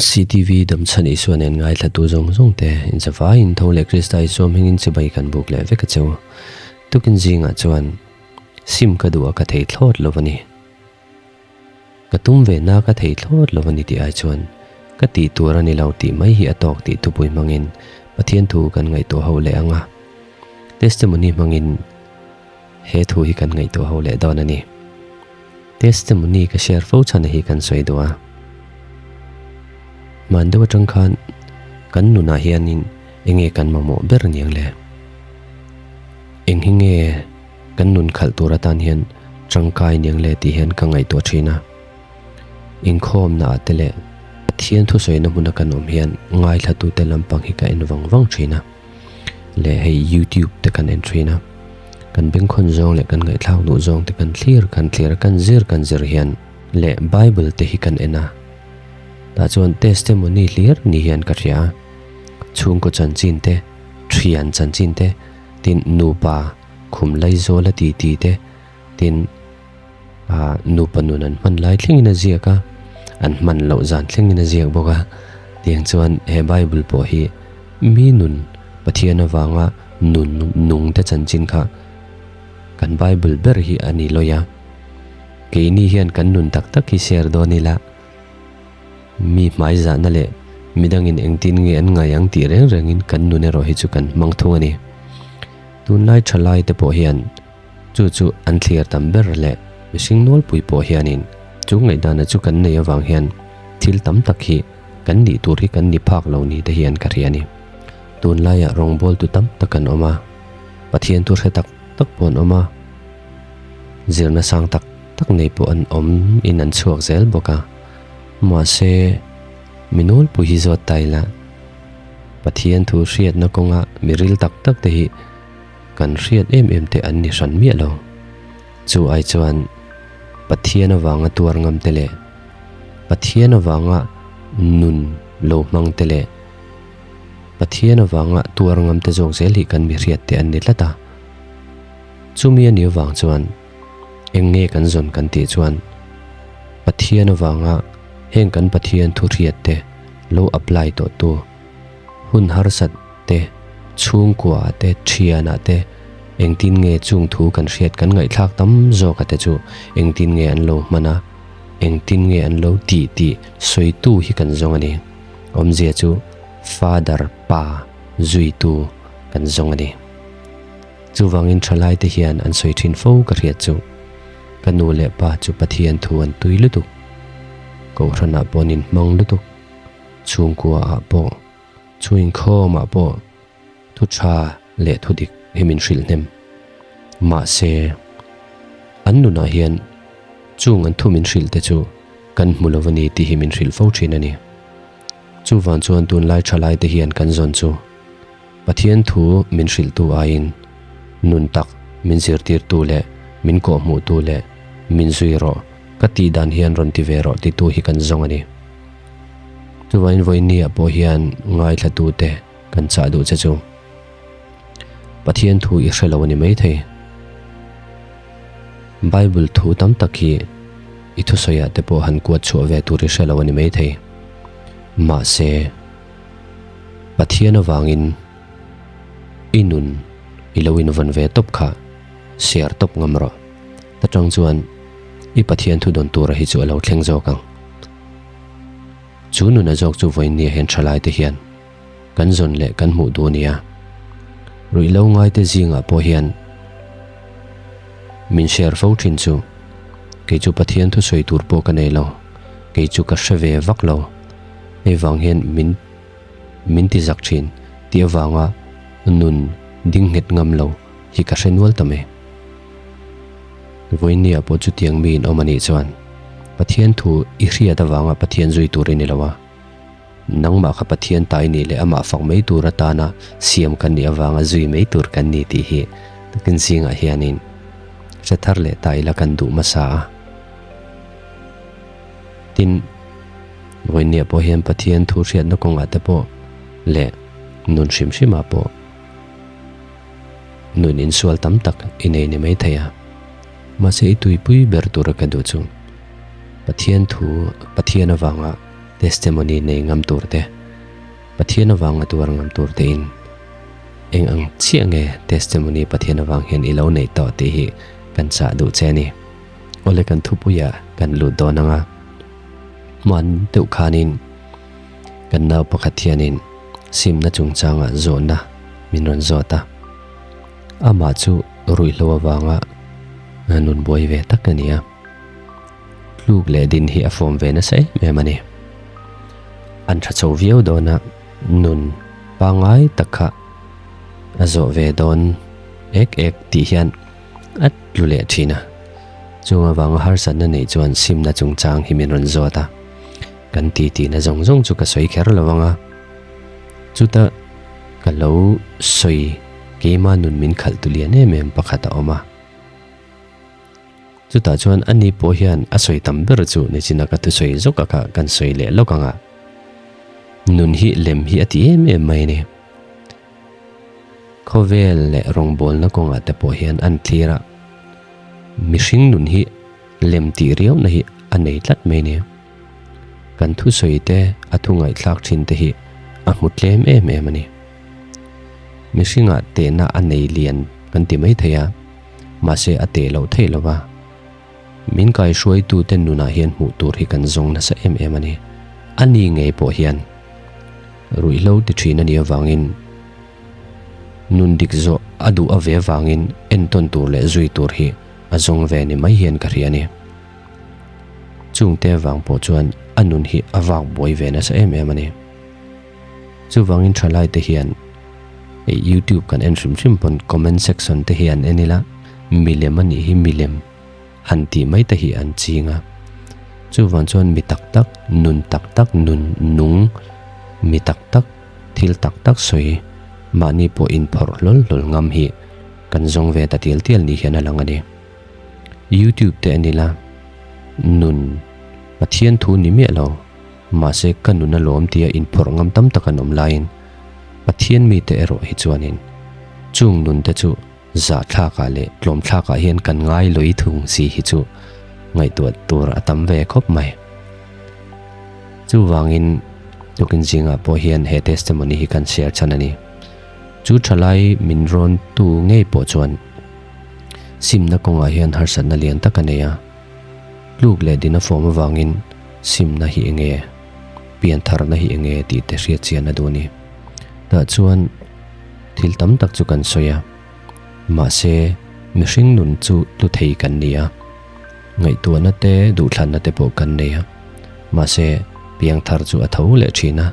CTV damchhan Isua nen ngaithlatu zawng zawng te inzavaiin tho leh Krista Isua hmingin chibai kan buk leh vek a cheu. Tukin zingah chuan sim ka duh a ka thei thlawt lo a ni. Ka tum ve na ka thei thlawt lo a ni tih ai chuan ka tih tur a ni lo tih mai hi a tawk tih thupui hmangin Pathian thu kan ngaihtuah ho leh ang a. Testimony hmangin he thu hi kan ngaihtuah ho leh dawn a ni. Testimony ka share fo chhan hi kan sawi duh a. Hman deuh atang khan kan nunah hianin enge kan mamawh ber niang le? Eng hi nge kan nun khalh tur atan hian tangkai niang le tih hian ka ngaihtuah thin a. Inkhawmna ah te leh Pathian thusawina hmuna kan awm hian ngaithlatute lampang hi ka en vang vang thin a. Leh hei youtube te kan en thin a, kan bengkhawn zawng leh kan ngaihthlak duh zawng te kan thlir kan thlir a, kan zir kan zir hian leh bible te hi kan en a, tah chuan testimony hlir ni hian ka hria a, chhungkaw chanchin te, thian chanchin te, tin nupa khum laizawl a ti ti te, tin ah nupa nun an hman lai thlengin a ziak a, an hman loh zan thlengin a ziak bawk a, tiang chuan he bible pawh hi mi nun Pathian avanga nun nung te chanchin kha kan bible ber hi a ni lawi a, keini hian kan nun tak tak hi share dawn ila mi hmaizahna leh midangin engtin nge an ngai ang tih reng rengin kan nun erawh hi chu kan hmang thung a ni. Tunlai thalai te pawh hian Chu chu an thlir tam ber leh mihring nawlpui pawh hianin chu ngaihdana chu kan nei avang hian thil tam tak hi kan nih tur hi kan ni phak lo ni te hian ka hria a ni. Tunlaiah rawngbawltu tam tak an awm a, Pathian thu hre tak tak pawh an awm a, zirna sang tak tak nei pawh an awm in an chhuak zel bawk a, mahse mi nawlpui hi zawt ta ila Pathian thu hriatna kawnga mi ril tak tak te hi Kan hriat em em te an ni hran miah lo. Chu ai chuan Pathian avanga tuar ngam te leh Pathian avanga nun lo hmang te leh Pathian avanga tuar ngam te zawk zel hi kan mi hriat te an ni tlat a. Chumi a ni avang chuan eng nge kan zawn kan tih chuan Pathian avanga heng kan Pathian thu hriat te lo apply tawh tu hun harsat te, chhungkua te, thianah te, engtin nge chung thu kan hriat kan ngaihthlak tam zawk a te chu engtin nge an lo hman a, engtin nge an lo tih tih sawitu hi kan zawng a ni. Awmzia chu Father, Pa, zuitu kan zawng a ni. Chuvangin thalai te hian an sawi thin fo ka hriat chu ka nu leh pa chu Pathian thu an tui lutuk, Kohhranah pawh an inhmang lutuk, chhungkua ah pawh Chu inkhawmah pawh thu tha leh thu dik hi min hrilh hnem. Mahse, an nunah hian chung an thu min hrilh te chu kan hmu lo a ni tih hi min hrilh fo thin a ni. Chuvang chuan tunlai thalai te hian kan zawn chu Pathian thu min hrilhtu aiin nun tak min zirtirtu leh min kawhhmuhtu leh min zui rawh ka tih dan hian rawn ti ve rawh titu hi kan zawng a ni. Chuvain vawinia pawh hian ngaithlatute kan chah duh che chu. Pathian thu i hre lo a ni maithei. Bible thu tam tak hi i thusawiah te pawh han kuat chhuah ve tur i hre lo a ni maithei. Mahse, Pathian avangin i nun i lo invawn ve tawp kha share tawp ngam rawh. Ta tang chuan i Pathian thu dawn tura hi chu a lo thleng zawk ang. Chu nuna zawk chu vawiin nia hian thalai te hian kan zawn leh kan hmuh duh nia. Ruihhlo ngai te zingah pawh hian min share fo thin chu kei chu Pathian thusawi tur pawh ka nei lo, kei chu ka hre ve vak lo. Hei vang hian min min ti zak thin tih avanga nun ding nghet ngam lo hi ka hre nual ta mai. Vawiin nia pawh chutiang mi in awm a nih chuan Pathian thu i hriat avanga Pathian zui tur i ni lo a, nangmah kha Pathian ta i nih leh amah fak mai tur atana siam kan nih avanga zui mai tur kan ni tih hi takin zingah hianin hre thar leh ta ila kan duh hmasa a. Tin, vawiin nia pawh hian Pathian thu hriatna kawngah te pawh leh nun hrim hrimah pawh, Nun insual tam tak i nei ni mai thei a, mahse i tuipui ber tura ka duh chu Pathian thu Pathian avanga Testimony nei ngam tur te, Pathian avanga tuar ngam tur tein eng ang chiah nge testimony Pathian avang hian i lo neih tawh tih hi kan chah duh che a ni. Awle kan thupuiah kan lut dawn ang a, hman deuh khanin kan nau pakhat hianin simna chungchangah zawhna min rawn zawt a, amah chu ruihhlo avanga nun buai ve tak a ni a. Tluk leh din hi a fawm ve nasa em em a ni. An tha chho viau dawn a, nun pangngai tak kha a zawh ve dawn ek ek tih hian a tlu leh thin a. Chung avanga harsatna neih chuan simna chungchang hi min rawn zawt a, kan titihna zawng zawng chu ka sawi kher lo ang a. Chuta ka lo sawi keima nun min khalh tu lian em em pakhat a awm a. Chutah chuan ani pawh hian a sawi tam ber chu nichina ka thusawi zawk a kha kan sawi leh lawk ang a. Nun hi lem hi a ti em em mai a ni. Khawvel leh rawngbawlna kawngah te pawh hian an thlir a, mihring nun hi lem tih riauna hi a nei tlat mai a ni. Kan thusawi te a thu ngaihthlak thin te hi a hmu tlem em em a ni. Mihringah tehna a nei lian kan ti mai thei a. Mahse a teh loh theih lova, min kaihruaitute nunah hian hmuh tur hi kan zawng nasa em em a ni. A ni ngei pawh hian ruihhlo ti thin a nih avangin nun dik zawh a duh a ve avangin entawn tur leh zui tur hi a zawng ve ni mai hian ka hria a ni. Chungte avang pawh chuan a nun hi a vak buai ve nasa em em a ni. Chuvangin thalaite hian hei youtube kan en hrim hrim pawn comment section te hi an en ila milem a nih hi milem han tih mai te hi an ching a. Chuvang chuan mi tak tak nun tak tak nun nung mi tak tak thil tak tak sawi mahni pawh inphawrh hlawl hlawl ngam hi kan zawng ve ta tial tial ni hian a lang a ni. Youtube te en ila nun Pathian thu ni miah lo. Mahse ka nun a lawm tia inphawrh ngam tam tak an awm laiin Pathian mite erawh hi chuanin chung nunte chu zahthlakah leh tlawmthlakah hian kan ngai lawih thung si hi chu ngaihtuah tur a tam ve khawp mai. Chuvangin tukin zingah pawh hian he testimony hi kan share chhan a ni. Chu thalai min rawn tu ngei pawh chuan simna kawngah hian harsatna lian tak a nei a. Tluk leh dina form avangin simna hi enge, piantharna hi enge tih te hriat chian a duh a ni. Tah chuan thil tam tak chu kan sawi a, mahse mihring nun chu tlu thei kan ni a, ngaihtuahna te duhthlanna te pawh kan nei a, mahse piangthar chu a tho leh thin a,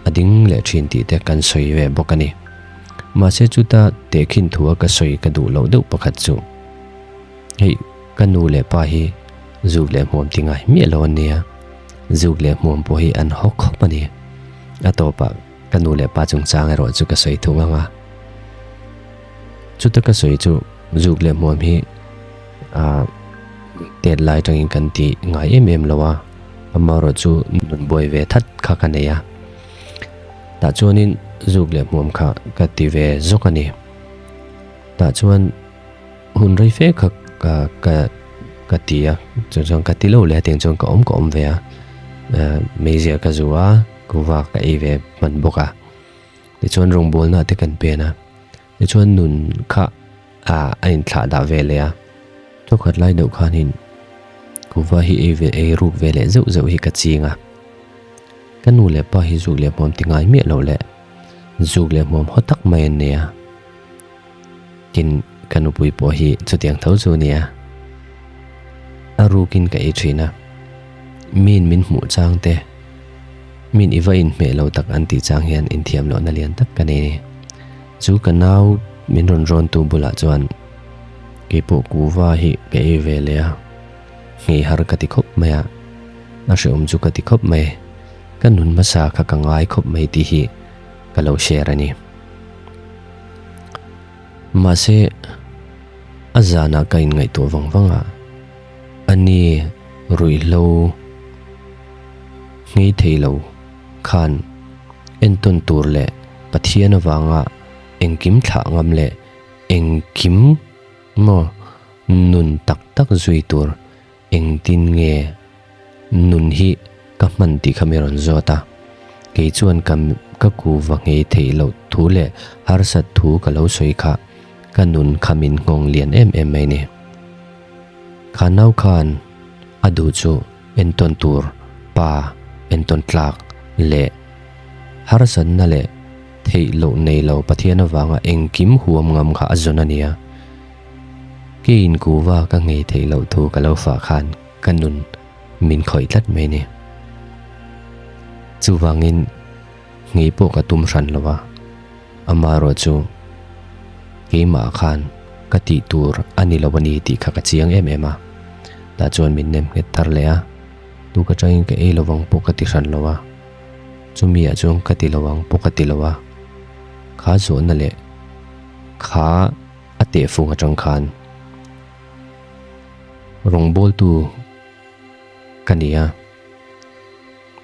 a ding leh thin tih te kan sawi ve bawk a ni. Mahse chuta tehkhin thua ka sawi ka duh loh deuh pakhat chu. Hei ka nu leh pa hi zuk leh hmuam ti ngai miah lo an nia, zuk leh hmuam pawh hi an haw khawp a ni. A tawpah ka nu leh pa chungchang erawh chu ka sawi thung ang a. Chuta ka sawi chu zuk leh hmuam hi ah tet lai atangin kan ti ngai em em lo a, amaherawh chu nun buai ve that kha ka nei a. Tah chuanin zuk leh hmuam kha ka ti ve zawk a ni. Tah chuan. Hun rei fe kha ka ka ka ti a, chu chuan ka ti lo leh a tiang chuan ka awm ka awm ve a, meizial ka zu a, kuva ka ei ve hman bawk a, tichuan rawngbawlna te kan pen a, tichuan nun kha ah a inthlah dah ve leh a, thawkhat lai deuh khanin kuva hi ei ve ei ruk ve leh zeuh zeuh hi ka ching a, ka nu leh pa hi zuk leh hmuam ti ngai miah lo leh zuk leh hmuam haw tak mai an nei a. Tin, ka nupui pawh hi chutiang tho chu nia. A rukin ka ei thin a, miin min hmuh chang te, miin i va inhmeh lo tak an tih chang hian inthiam lohna lian tak ka nei a ni. Chu ka nau min rawn rawntu bulah chuan keipawh kuva hi ka ei ve leh a, nghei har ka ti khawp mai a, a hrehawm chu ka ti khawp mai, ka nun hmasa kha ka ngai khawp mai tih hi ka lo share a ni. Mahse, a zanah ka inngaihtuah vang vang a, a ni ruihhlo nghei thei lo khan entawn tur leh Pathian avanga engkim thlah ngam leh engkim maw nun tak tak zui tur engtin nge nun hi ka. ka hman tih kha mi rawn zawt a. Kei chuan ka ka kuva nghei theih loh thu leh harsat thu ka lo sawi kha ka nun kha min nghawng lian em em mai ni. Kha nau khan a duh chu entawn tur pa entawn tlak leh harsatna leh theih loh nei lo Pathian avanga engkim huam ngam kha a zawn a nia. Keiin kuva ka nghei theih loh thu ka lo fah khan ka nun min khawih tlat mai ni. Chuvangin nghei pawh ka tum hran lo a, amaherawh chu keimah khan ka tih tur a ni lo a ni tih kha ka chiang em em a. Tah chuan min nem nghet thar leh a, tu ka tangin ka ei lovang pawh ka ti hran lo a, chumi ah chuan ka ti lo ang pawh ka ti lo a, kha zawhna leh kha a tehfung atang khan Rawngbawltu ka ni a,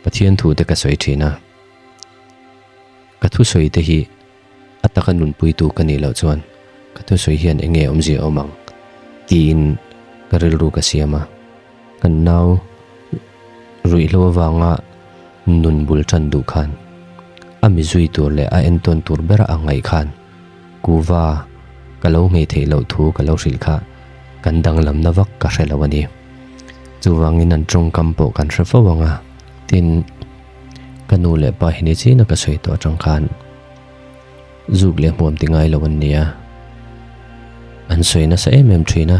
Pathian thu te ka sawi thin a, ka thusawi te hi a taka nunpuitu ka nih loh chuan ka thusawi hian eng nge awmzia awm ang tiin ka rilru ka siam a. Kan nau ruihhlo avanga nun bul tan duh khan a mi zui tur leh a entawn tur bera a ngaih khan Kuva ka lo nghei theih loh thu ka lo hrilh kha kan danglamna vak ka hre lo a ni. Chuvangin an tawngkam pawh kan hre fo ang a, tin, ka nu leh pa hi ni china ka sawi tawh atang khan zuk leh hmuam ti ngai lo an ni a, an sawi nasa em em thin a,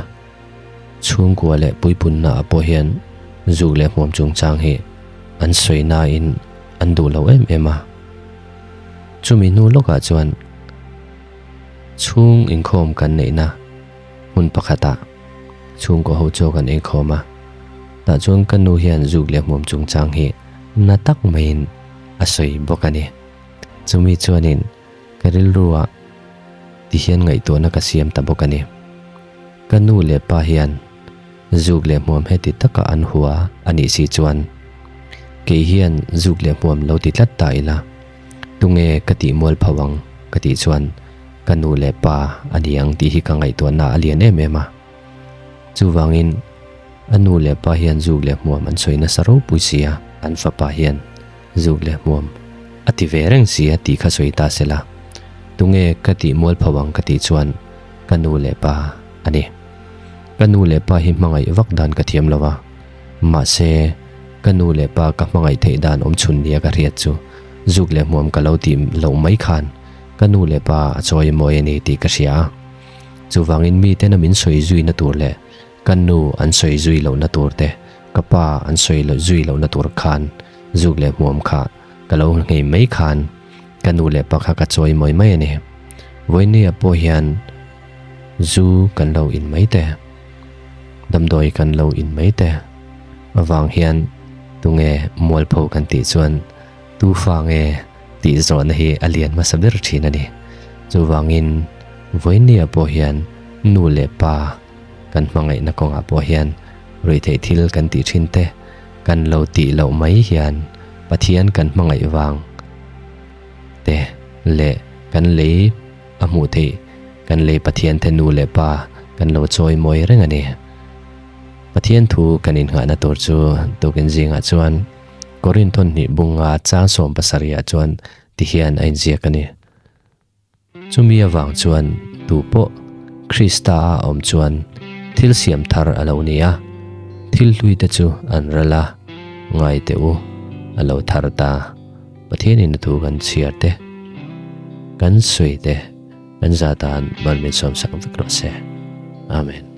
chhungkua leh puipunna ah pawh hian zuk leh hmuam chungchang hi an sawi nain an duh lo em em a. Chumi hnu lawkah chuan chhung inkhawm kan neihna hmun pakhatah chhungkaw ho chaw kan inkhawm a, tah chuan ka nu hian zuk leh hmuam chungchang hi na tak maiin a sawi bawk a ni. Chumi chuanin ka rilruah tihian ngaihtuahna ka siam ta bawk a ni. Ka nu leh pa hian zuk leh hmuam heti taka an hua a nih si chuan kei hian zuk leh hmuam lo ti tlat ta ila, tunge ka tih mual pho ang ka tih chuan ka nu leh pa a ni ang tih hi ka ngaihtuahna a lian em em a. Chuvangin a nu leh pa hian zuk leh hmuam an sawi nasa ropui si a, an fapa hian zuk leh hmuam a ti ve reng si a tih kha sawi ta se la, tunge ka tih mual pho ang ka tih chuan ka nu leh pa a ni. Ka nu leh pa hi hmangaih vak dan ka thiam lo a, mahse ka nu leh pa ka hmangaih theih dan awm chhun nia ka hriat chu zuk leh hmuam ka lo tih loh mai khan ka nu leh pa a chawi mawi a ni tih ka hria a. Chuvangin miten a min sawi zuina tur leh ka nu an sawi zui lohna tur te, ka pa an sawi zui lohna tur khan zuk leh hmuam kha ka lo nghei mai khan ka nu leh pa kha ka chawi mawi mai a ni. Vawinia pawh hian zu kan lo in mai te, damdawi kan lo in mai te avang hian tunge mualpho kan tih chuan tu fa nge tih zawhna hi a lian hmasa ber thin a ni. Chuvangin vawinia pawh hian nu leh pa kan hmangaihna kawngah pawh hian ruihtheih thil kan tih thin te kan lo tih loh mai hian Pathian kan hmangaih vang te leh kan lei a hmuh theih kan lei Pathian te nu leh pa kan lo chawi mawi reng a ni. Pathian thu kan innghahna tur chu tukin zingah chuan Korinthon hnih bunga chang 70 ah chuan tihian a inziak a ni. Chumi avang chuan tu pawh Krista a awm chuan thil siam thar a lo ni a, thil hlui te chu an ral a, ngai teh u, a lo thar ta. Pathianin a thu kan chhiar te, kan sawi te, kan za tan mal min sawmsak vek rawh se. Amen.